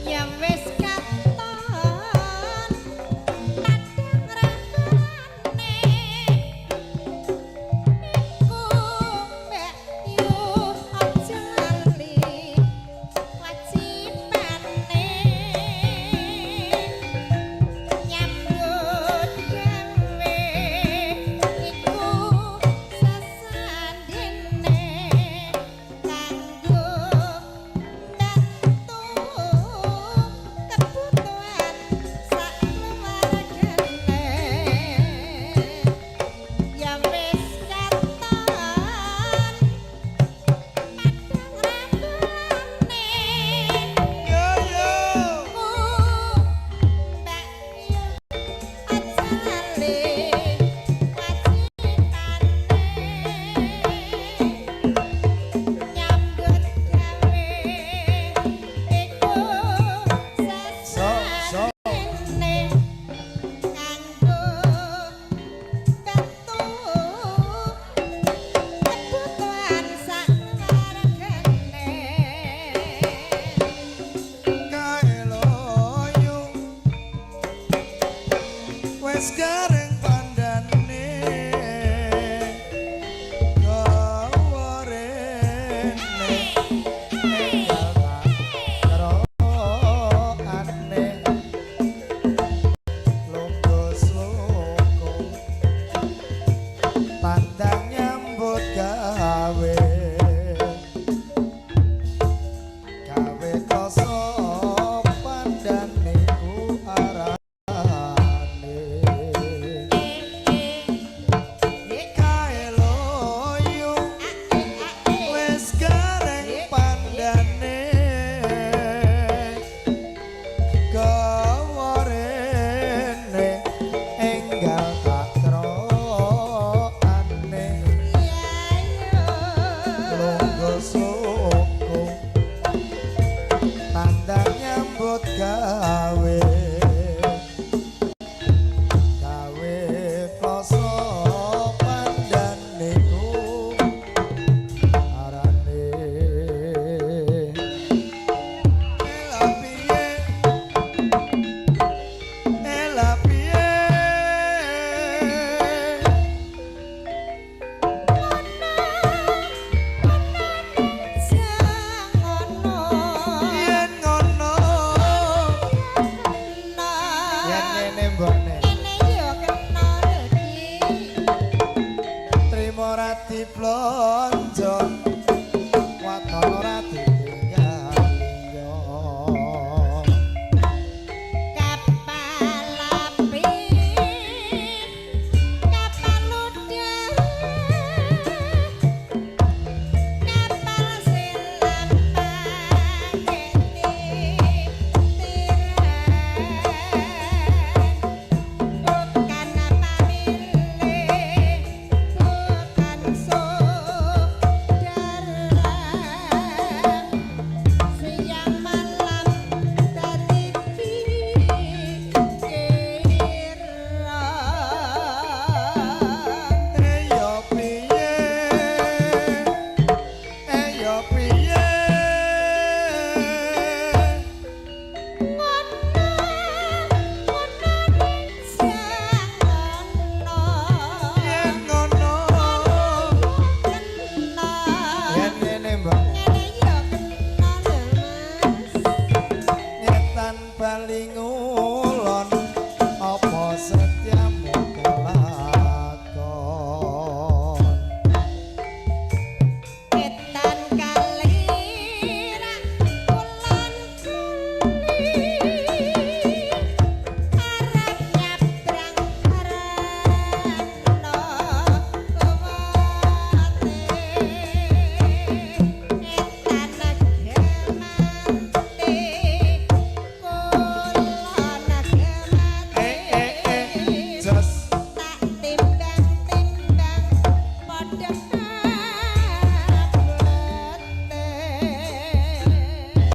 Ya wis katon padang rambane iku, Mbak Yu, aja lali wajibane nyambut gawe iku sesandene kanggo bantu kebutuhan sak keluargane. Ya wis katon padang rambane Yo yo. ku, Mbak Yu, aja lali wajibane nyambut gawe iku So so. sesandene kanggo bantu kebutuhan sak keluargane. Kae loyo wis garing pandane gawa rene enggal tak kerokane lungguh sloko tandang nyambut gawe gawe kloso pandan niku arane. Kae loyo wis garing pandane gawa rene enggal tak kerokane lungguh sloko tandang nyambut gawe gawe kloso pandan niku arane. Ela piye, ela piye? Ngono. Yen ngono, yen ngene mbokne, Ngene yo kena lho, Dik. Trimo ra diblonjo, waton ora ditinggal liya. Kapal api, kapal udara, kapal selam pakai tiran, bukan pamile, bukan saudara, siang malam dadi pikiran. Eyo piye, eyo piye? Ngono ngono ngono. Yen ngono, Kena. Yen ngene mbok, Ngene yo kena lho, Mas. Ngetan bali.